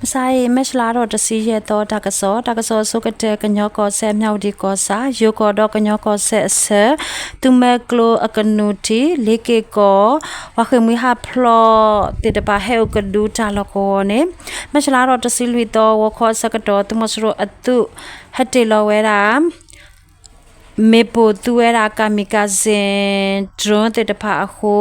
မုၢ်ဆါအံၤ မၢ်ၡလါထီၣ်တဆံယဲၢ်သီ တၢ်ကစီၣ်, တၢ်ကစီၣ်အဆိကတၢၢ် ကညီကီၢ်စဲၣ် မၠၣ်ဝတံၣ်ကီၢ်ဆၣ် ယိၤကီၢ်ဒီးကညီကီၢ်စဲၣ်အဆၢ သူမွဲကျိအကနူၤထံး လ့က့ၢ်ကီၢ် ပှၤဃ့ၢ်မှံဟးဖျိးသ့ၣ်တဖၣ် ဟဲအိၣ်ကဒုတၢ်လီၢ်ကဝီၤန့ၣ် မၢ်ၡလါထီၣ်တဆံလွံၢ်သီ ဂီၤခီအဆၢကတီၢ် သုးမီၤစိရိၤအသုး ဟဲတ့ၢ်လီၤဝဲဒၣ် မ့ၣ်ပိၢ်သူဝဲဒၣ် kamikaze drone သ့ၣ်တဖၣ်အဃိ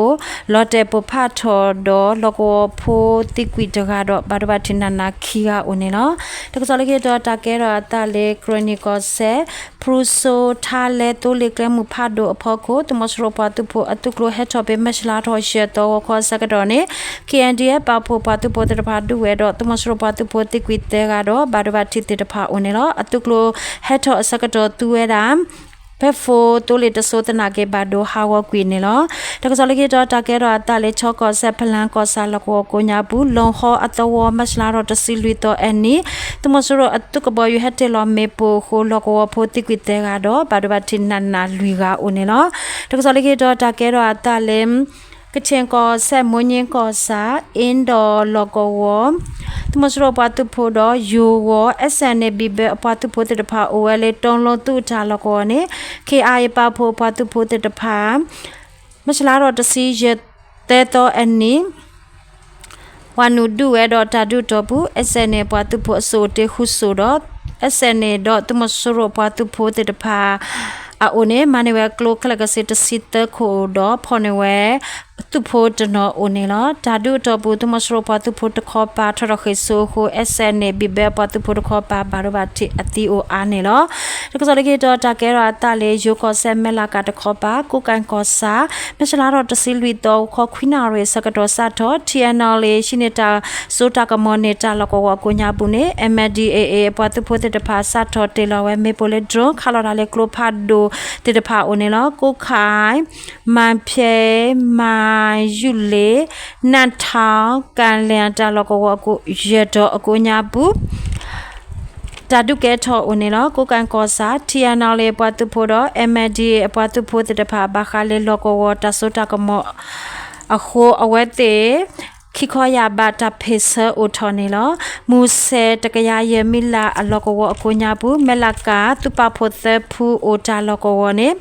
လီၤတဲာ်ပိၢ်ဖးထီၣ်ဒီး လီၢ်ကဝီၤဖိသံကွံာ်တဂၤဒီး ဘၣ်ဒိဘၣ်ထံးနးနးခံဂၤအိၣ်န့ၣ်လီၤ. တၢ်ကစီၣ်လၢခံတီၤ တၢ်ကဲထီၣ်အသးလၢ ကရၢနံၣ်ကီၢ်စဲၣ် ဖရူစိၤထါလဲ သိလ့ၣ်ကျဲမုၢ်ဖးဒိၣ်အဖီခိၣ် သုးမီၤစိရိၤပှၤသုးဖိအသုးကျိၤဟဲထီၣ်ဖဲ မၢ်ၡလါထီၣ်ယဲၢ်သီ ဂီၤခီအဆၢကတီၢ်န့ၣ် KNDF ပာ်ဖှိၣ်ပှၤသုးဖိသ့ၣ်တဖၣ်ဒုးဝဲဒီး သုးမီၤစိရိၤပှၤသုးဖိသံကွံာ်သၢဂၤဒီး ဘၣ်ဒိဘၣ်ထံးသ့ၣ်တဖၣ်အိၣ်န့ၣ်လီၤ. အသုးကျိၤဟဲထီၣ်အဆၢကတီၢ်သူဝဲဒၣ် ဖဲ four သိလ့ၣ်တစိၤသနာ်က့ ဘၣ်ဒိဟးဂီၤကွံာ်န့ၣ်လီၤ. တၢ်ကစီၣ်လၢခံတီၤ တၢ်ကဲထီၣ်အသးလၢ ချီကီၢ်စဲၣ် ဖလၣ်ကီၢ်ဆၣ်လီၢ်ကဝီၤကိးညါပူၤ လီၤဟီအသဝီ မၢ်ၡလါထီၣ်တဆံလွံၢ်သီအနံၤ သုးမီၤစိရိၤအသုးကဘီယူၤဟဲတ့ၢ်လီၤမ့ၣ်ပိၢ်အဃိ လီၢ်ကဝီၤဖိသံကွံာ်သၢဂၤဒီး ဘၣ်ဒိဘၣ်ထံးနးနးလွံၢ်ဂၤအိၣ်န့ၣ်လီၤ. တၢ်ကစီၣ်လၢခံတီၤ တၢ်ကဲထီၣ်အသးလၢ ကခ့ၣ်ကီၢ်စဲၣ် မိၢ်ည့ကီၢ်ဆၣ် အ့ဒီးလီၢ်ကဝီၤ သုးမီၤစိရိၤပှၤသုးဖိဒီးယိၤဝီၤ SNA ဘံၣ်ဘဲအပှၤသုးဖိသ့ၣ်တဖၣ် အိၣ်ဝဲလၢ တီလိသုးအတၢ်လီၢ်ကဝီၤန့ၣ် KIA ပာ်ဖှိၣ်ပှၤသုးဖိသ့ၣ်တဖၣ် မၢ်ၡလါထီၣ်တဆံယဲၢ်သီအနံၤ ဝၤနုာ်ဒုးဝဲဒီးတၢ်ဒုးတီၢ်ပူၤ SNA ပှၤသုးဖိအစိၣ်အိၣ်တ့ၢ်ဃုစိၣ်ဒီး SNA ဒီးသုးမီၤစိရိၤပှၤသုးဖိသ့ၣ်တဖၣ် အအိၣ်န့ၣ် မၤန့ၢ်ဝဲကျိခဲလၢာ်ကဆ့တဆံသၢခိၣ်ဒီး ဖီၣ်န့ၢ်ဝဲ သုးဖိတနီၤအိၣ်န့ၣ်လီၤ. တၢ်ဒုးအတီၢ်ပူၤ သုးမီၤစိရိၤပှၤသုးဖိတခီပၤ ထီၣ်ထီၣ်ဃ့ၢ်စိအဃိ SNA ဘံၣ်ဘဲပှၤသုးဖိတခီပၤ ဘၣ်ဒိဘၣ်ထံးအသံအိၣ်အါန့ၣ်လီၤ. တၢ်ကစီၣ်လၢခံတီၤ တၢ်ကဲထီၣ်အသးလၢ ယိၤကီၢ်စဲၣ် မဲၢ်လးကးတခီပၤ ကိးကၠံၣ်ကီၢ်ဆၣ် မၢ်ၡလါထီၣ်တဆံလွံၢ်သီ ဂီၤခီခွံနၣ်ရံၣ်အဆၢကတီၢ် စးထီၣ် TNLA ဟံးန့ၢ်တၢ်စိတၢ်ကမီၤန့ၢ်တၢ်လီၢ်ကဝီၤအကိးညါပူၤန့ၣ် MNDAA အပှၤသုးဖိသ့ၣ်တဖၣ် စးထီၣ်တ့ၢ်လီၤဝဲမ့ၣ်ပိၢ်လၢ drone ခးလီၤတၢ်လၢကျိဖးဒိၣ်သ့ၣ်တဖၣ်အိၣ်န့ၣ်လီၤ. ကိးကၠံၣ် မၣ်ဖဲး မၣ်ယူၣ်လ့ၣ် နၣ်ထီၣ် ကၣ်လဲၣ် တၢ်လီၢ်ကဝီၤယဲၢ်တီၤအကိးညါပူၤ တၢ်ဒုးကဲထီၣ်အိၣ်န့ၣ်လီၤ. ကိးကၠံၣ်ကီၢ်ဆၣ် TNLA အပှၤသုးဖိဒီး MNDAA အပှၤသုးဖိသ့ၣ်တဖၣ် ဘၣ်ဃးလၢလီၢ်ကဝီၤတၢ်စိတၢ်ကမီၤအဃိ အဝဲသ့ၣ် ခံခီယာ်ဘး တၢ်ဖ့ၣ်ဆၢအိၣ်ထီၣ်န့ၣ်လီၤ. မူစဲးတကယၤယဲၢ်မံလၢ်အလီၢ်ကဝီၤအကိးညါပူၤ မဲၢ်လးကး သုးပာ်ဖှိၣ်သၢဖုအိၣ်တၢ်လီၢ်ကဝီၤန့ၣ်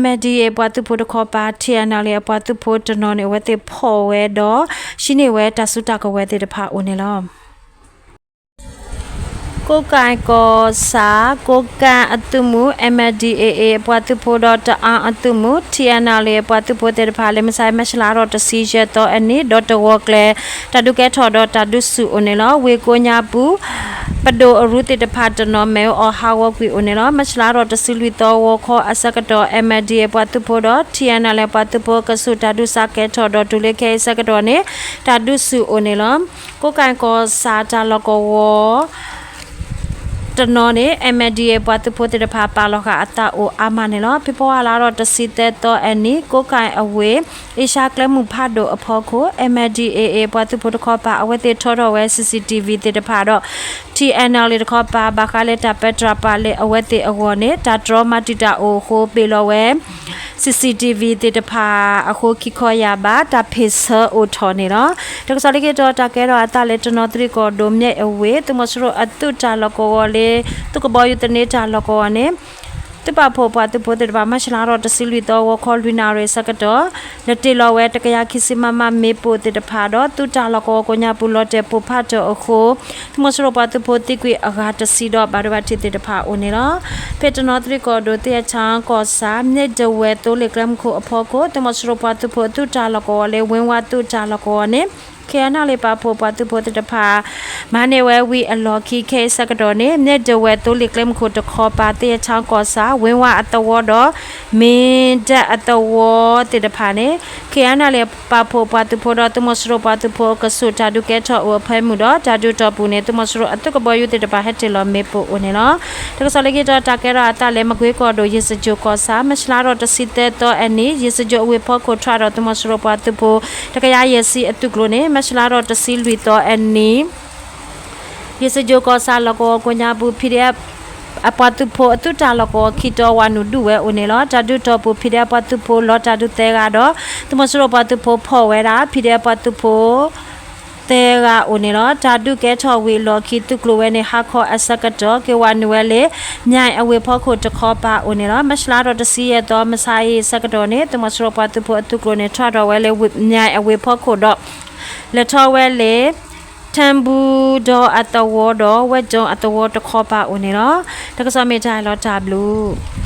MNDAA အပှၤသုးဖိတခီပၤ TNLA အပှၤသုးဖိတနီၤန့ၣ် အဝဲသ့ၣ်ဖီၣ်ဝဲဒီး ဟံးန့ၢ်ဝဲတၢ်စုတၢ်ကဝဲၤသ့ၣ်တဖၣ်အိၣ်န့ၣ်လီၤ. ကိးကၠံၣ်ကီၢ်ဆၣ် ကိးကၠံၣ်အသုးမုၢ် MNDAA အပှၤသုးဖိဒီး တအၣ်အသုးမုၢ် TNLA အပှၤသုးဖိသ့ၣ်တဖၣ် လၢမုၢ်ဆါ မၢ်ၡလါထီၣ်တဆံယဲၢ်သီအနံၤ ဒီးတဂီၤကျဲၤ တၢ်ဒုးကဲထီၣ်ဒီးတၢ်ဒုးဆူၣ်အိၣ်န့ၣ်လီၤ. ဝ့ၢ်ကိးညါပူၤ ပဒိၣ်အရူသ့ၣ်တဖၣ်တနီၤ မ့ၣ်အူအီၣ်ဟးဂီၤကွံာ်အိၣ်န့ၣ်လီၤ. မၢ်ၡလါထီၣ်တဆံလွံၢ်သီ ဂီၤခီအဆၢကတီၢ် MNDAA အပှၤသုးဖိဒီး TNLA အပှၤသုးဖိအကဆူးတၢ်ဒုးစးကဲထီၣ်ဒီး တုၤလၢခဲအံၤအဆၢကတီၢ်န့ၣ် တၢ်ဒုးဆူၣ်အိၣ်န့ၣ်လီၤ. ကိးကၠံၣ်ကီၢ်ဆၣ်တၢ်လီၢ်ကဝီၤ တနီၤန့ၣ် MNDAA ပှၤသုးဖိသ့ၣ်တဖၣ် ပာ်လီၤဃာ်အသးအိၣ်အါမးန့ၣ်လီၤ. ဖ့ၤဘြူၤအါလါထီၣ်တဆံသၢသီအနံၤ ကိးကၠံၣ်အဝ့ၢ် အ့ရှါကျဲမုၢ်ဖးဒိၣ်အဖီခိၣ် MNDAA ပှၤသုးဖိတခီပၤ အဝဲသ့ၣ်ထီထီၣ်ဝဲ CCTV သ့ၣ်တဖၣ်ဒီး TNLA တခီပၤ ဘၣ်ဃးလၢတၢ်ပဲတြၢ်ပာ်လၢအဝဲသ့ၣ်အဂီၢ်န့ၣ် တၢ်တြီမၤတံာ်တာ်အိၣ်အဃိ ဘ့ၣ်လီၤဝဲ CCTV သ့ၣ်တဖၣ်အဃိ ခံခီယာ်ဘး တၢ်ဖ့ၣ်ဆၢအိၣ်ထီၣ်န့ၣ်လီၤ. တၢ်ကစီၣ်လၢခံတီၤ တၢ်ကဲထီၣ်အသးလၢ တနီသရံၣ်ကီၢ်ဒိၣ် မၠဲၣ်အဝ့ၢ် သုးမီၤစိရိၤအသုးတၢ်လီၢ်ကဝီၤလၢ သုးကဘီယူၤသန့တၢ်လီၢ်ကဝီၤန့ၣ် သုးပာ်ဖှိၣ်ပှၤသုးဖိသ့ၣ်တဖၣ် မၢ်ၡလါထီၣ်တဆံလွံၢ်သီ ဂီၤခီလွံၢ်နၣ်ရံၣ်အဆၢကတီၢ် လဲၤတ့ၢ်လီၤဝဲ တကယၤခံဆံ မမ မ့ၣ်ပိၢ်သ့ၣ်တဖၣ်ဒီး သုးတၢ်လီၢ်ကဝီၤကိးညါပူၤ လီၤတဲာ်ပိၢ်ဖးထီၣ်အဃိ သုးမီၤစိရိၤပှၤသုးဖိသံကွံာ်အဂၤတဆံဒီး ဘၣ်ဒိဘၣ်ထံးသ့ၣ်တဖၣ်အိၣ်န့ၣ်လီၤ. ဖဲတနီသရံၣ်ကီၢ်ဒိၣ် သ့ၣ်အချၣ်ကီၢ်ဆၣ် မၠဲၣ်ဒဝဲၢ်သိလ့ၣ်ကျဲမုၢ်ခိၣ်အဖီခိၣ် သုးမီၤစိရိၤပှၤသုးဖိအသုးတၢ်လီၢ်ကဝီၤလၢ ဝ့ၢ်ဝါသုးတၢ်လီၢ်ကဝီၤန့ၣ် KNLA ပာ်ဖှိၣ်ပှၤသုးဖိသ့ၣ်တဖၣ် မၤန့ၢ်ဝဲဝံၤအလီၢ်ခံ ခဲအံၤအဆၢကတီၢ်န့ၣ် မၠဲၣ်ဒဝဲၢ်သိလ့ၣ်ကျဲမုၢ်ခိၣ်တခီပၤ သ့ၣ်အချၣ်ကီၢ်ဆၣ် ဝ့ၢ်ဝါအသဝီဒီး မ့ၢ်ဒၢးအသဝီသ့ၣ်တဖၣ်န့ၣ် KNLA ပာ်ဖှိၣ်ပှၤသုးဖိဒီး သုးမီၤစိရိၤပှၤသုးဖိအကဆူး တၢ်ဒုးကဲထီၣ်အိၣ်အဖၢမုၢ်ဒီး တၢ်ဒုးတီၢ်ပူၤန့ၣ် သုးမီၤစိရိၤအသုးကဘီယူၤသ့ၣ်တဖၣ် ဟဲတ့ၢ်လီၤမ့ၣ်ပိၢ်အိၣ်န့ၣ်လီၤ. တၢ်ကစီၣ်လၢခံတီၤ တၢ်ကဲထီၣ်အသးလၢ မကွ့ကီၢ်ဒိၣ် ယ့ၣ်စကြိၣ်ကီၢ်ဆၣ် မၢ်ၡလါထီၣ်တဆံသၢသီအနံၤ ယ့ၣ်စကြိၣ်အဝ့ၢ်ဖီခိၣ် ထီၣ်ဒီးသုးမီၤစိရိၤပှၤသုးဖိ တကယၤယဲၢ်ဆံအသုးကျိၤန့ၣ် မၢ်ၡလါထီၣ်တဆံလွံၢ်သီအနံၤ ယ့ၣ်စကြိၣ်ကီၢ်ဆၣ်လီၢ်ကဝီၤကိးညါပူၤ PDF အပှၤသုးဖိအသုးတၢ်လီၢ်ကဝီၤခံတီၤ ဝၤနုာ်ဒုးဝဲအိၣ်န့ၣ်လီၤ. တၢ်ဒုးတီၢ်ပူၤ PDF ပှၤသုးဖိလီၤတၢ်ဒုးသၢဂၤဒီး သုးမီၤစိရိၤပှၤသုးဖိဖီၣ်ဝဲဒၣ် PDF ပှၤသုးဖိ သၢဂၤအိၣ်န့ၣ်လီၤ. တၢ်ဒုးကဲထီၣ်ဝံၤအလီၢ်ခံ သုးကျိၤဝဲန့ၣ် ဟါခီအဆၢကတီၢ် က့ၤဝဲနုာ်ဝဲလၢ မၠဲၣ်အဝ့ၢ်ဖီခိၣ်တခီပၤအိၣ်န့ၣ်လီၤ. မၢ်ၡးလါထီၣ်တဆံယဲၢ်သီ မုၢ်ဆါအံၤအဆၢကတီၢ်န့ၣ် သုးမီၤစိရိၤပှၤသုးဖိအသုးကျိၤန့ၣ် ထီၣ်ထီၣ်ဝဲလၢ မၠဲၣ်အဝ့ၢ်ဖီခိၣ်ဒီး လဲၤထီၣ်ဝဲလၢ ထၢဘူဒီအသဝီဒီး ဝဲကၠိအသဝီတခီပၤအိၣ်န့ၣ်လီၤ. တၢ်ကစီၣ်မ့ၢ်တၢ်အံၤလီၤ တၢ်ဘျုး